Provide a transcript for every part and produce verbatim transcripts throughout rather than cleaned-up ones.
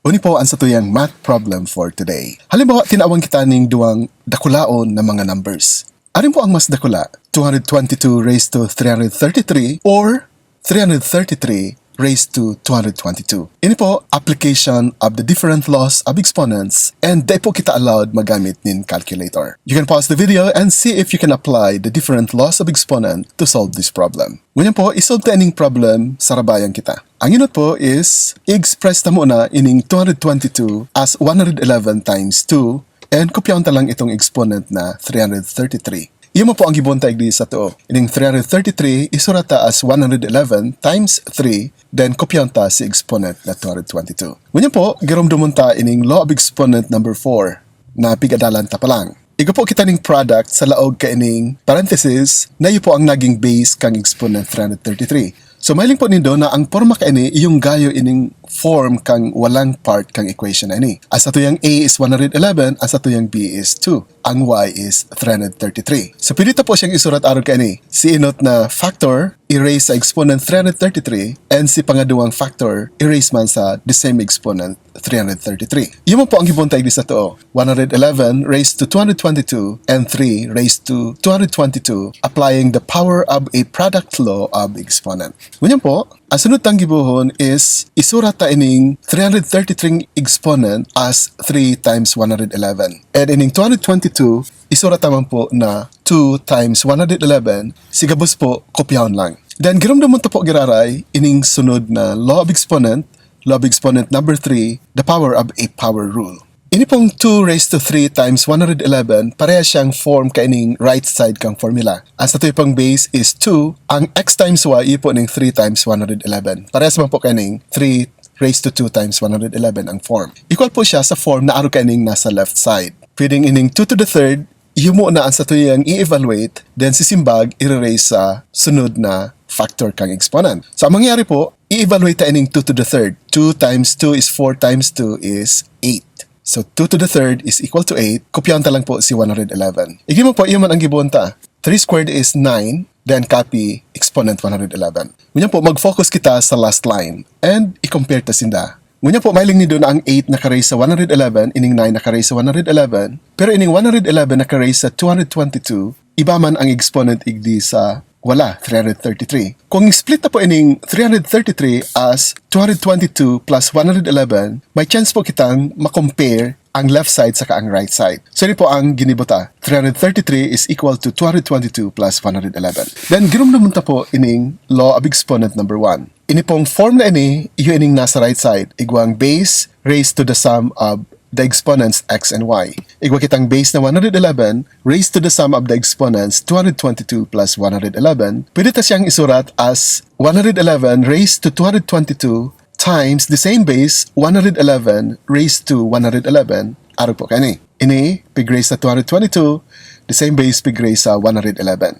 Uni po ang satuyang math problem for today. Halimbawa, tinawan kita ning duwang dakulaon na mga numbers. Alin po ang mas dakula? Two hundred twenty-two raised to three hundred thirty-three or three hundred thirty-three raised to two hundred twenty-two. Ini po, application of the different laws of exponents, and dai po kita allowed magamit nin calculator. You can pause the video and see if you can apply the different laws of exponent to solve this problem. Ngunyan po, isolve ta ining problem, sarabayan kita. Ang inot po is, i-express ta muna ining two hundred twenty-two as one hundred eleven times two, and kopyahon ta lang itong exponent na three hundred thirty-three. Iyo man po ang gibohon ta igdi sa too. Ining three hundred thirty-three, isurat ta as one hundred eleven times three, then kopyahon ta si exponent na two hundred twenty-two. Ngunyan po, giromdomon ta ining law of exponent number four na pig-adalan ta pa lang. Igwa po kita ning product sa laog kaining parenthesis na iyo po ang naging base kang exponent three hundred thirty-three. So, mahiling po nindo na ang porma kaini iyong gayo ining form kang walang part kang equation na ini. Ang satuyang A is one hundred eleven, ang satuyang B is two. Ang Y is three hundred thirty-three. So, pwede ta po siyang isurat arog kaini. Si inot na factor, i-raise sa exponent three hundred thirty-three, and si pangaduwang factor, i-raise man sa the same exponent three hundred thirty-three. Iyo man po ang gibohon ta igdi sa too. One hundred eleven raised to two hundred twenty-two and three raised to two hundred twenty-two, applying the power of a product law of exponent. Ngunyan po, ang sunod tang gibohon is isurat ta ining three hundred thirty-three exponent as three times one hundred eleven. And ining two hundred twenty-two, isurat ta man po na two times one hundred eleven, si gabos po, kopyahon lang. Then, giromdomon ta po giraray ining sunod na law of exponent, law of exponent number three, the power of a power rule. Ini pong two raised to three times one hundred eleven, parehas siyang form kaining right side kang formula. Ang satuya pang base is two, ang x times y, iyo po ning three times one hundred eleven. Parehas man po kaining three raised to two times one hundred eleven ang form. Equal po siya sa form na arog kaining nasa left side. Pwedeng ining two to the third, iyo muna ang satuyang i-evaluate, then si simbag i-raise sa sunod na factor kang exponent. So, ang mangyayari po, i-evaluate ta ining two to the third. Two times two is four times two is eight. So, two to the third is equal to eight. Kopyahon ta lang po si one hundred eleven. Igdi man po, iyo man ang gibohon ta. Three squared is nine, then copy exponent one hundred eleven. Ngunyan po, mag-focus kita sa last line and i-compare ta sinda. Ngunyan po, mahiling nindo na ang eight naka-raise sa one hundred eleven, ining nine naka-raise sa one hundred eleven, pero ining one hundred eleven naka-raise sa two hundred twenty-two, iba man ang exponent igdi sa wala, three hundred thirty-three. Kung i-split ta po ining three hundred thirty-three as two hundred twenty-two plus one hundred eleven, may chance po kitang ma-compare ang left side saka ang right side. So, ini po ang ginibo ta. Three hundred thirty-three is equal to two hundred twenty-two plus one hundred eleven. Then, giromdomon ta po ining law of exponent number one. Ini pong form na ini, iyo ining nasa right side. Igwang base raised to the sum of the exponents x and y. Igwa kitang base na one hundred eleven raised to the sum of the exponents two hundred twenty-two plus one hundred eleven. Pwede ta siyang isurat as one hundred eleven raised to two hundred twenty-two times the same base, one hundred eleven raised to one hundred eleven, arog po kaini. Ini, pig-raise sa two hundred twenty-two, the same base, pig-raise sa one hundred eleven.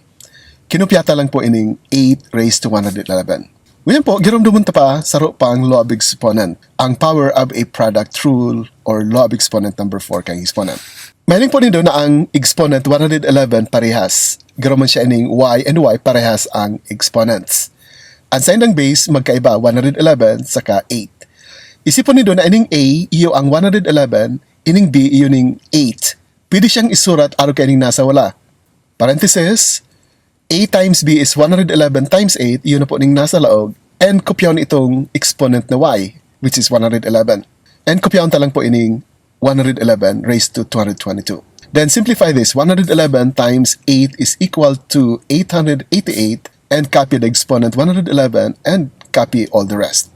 Kinopya ta lang po ining eight raised to one hundred eleven. Ngunyan po, giromdomon ta pa, saro pang law of exponent, ang power of a product rule or law of exponent number four kang exponent. Mahiling po nindo na ang exponent one hundred eleven parehas. Giromon siya ining y and y parehas ang exponents. Ang saindang base magkaiba, one hundred eleven saka eight. Isipon nindo na ining A, iyo ang one hundred eleven, ining B, iyo ning eight. Pwede siyang isurat arog kaining nasa wala. Parenthesis, A times B is one hundred eleven times eight, iyo na po ning nasa laog, and kopyahon itong exponent na y, which is one hundred eleven. And kopyahon ta lang po ining one hundred eleven raised to two hundred twenty-two. Then simplify this, one hundred eleven times eight is equal to eight hundred eighty-eight, and copy the exponent one hundred eleven and copy all the rest.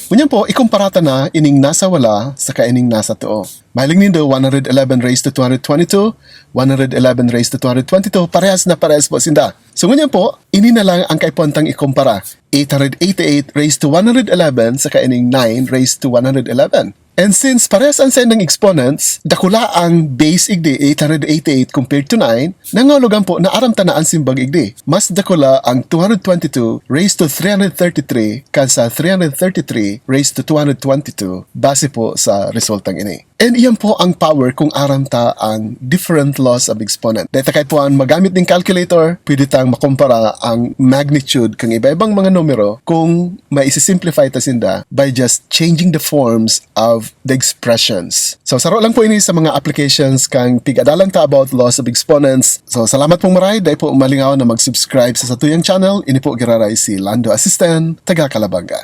Ngunyan po, ikumpara ta na ining nasa wala saka ining nasa too. Mahiling nindo, one hundred eleven raised to two hundred twenty-two, one hundred eleven raised to two hundred twenty-two, parehas na parehas po sinda. So ngunyan po, ini na lang ang kaipuhan tang ikumpara. Eight hundred eighty-eight raised to one hundred eleven saka ining nine raised to one hundred eleven. And since parehas ang saindang exponents, dakula ang base igdi, eight hundred eighty-eight compared to nine, nangahulugan po na aram ta na ang simbag igdi. Mas dakula ang two hundred twenty-two raised to three hundred thirty-three kan sa three hundred thirty-three raised to two hundred twenty-two base po sa resultang ini. And iyan po ang power kung aram ta ang different laws of exponent. Dahil ta kaipuhan magamit ning calculator, pwede tang makumpara ang magnitude kang iba-ibang mga numero kung may isi-simplify ta sinda by just changing the forms of the expressions. So, saro lang po ini sa mga applications kang pig-adalan ta about laws of exponents. So, salamat pong maray. Dai po malingaw na mag-subscribe sa satuyang channel. Ini po giraray si Lando Asisten, taga Calabanga.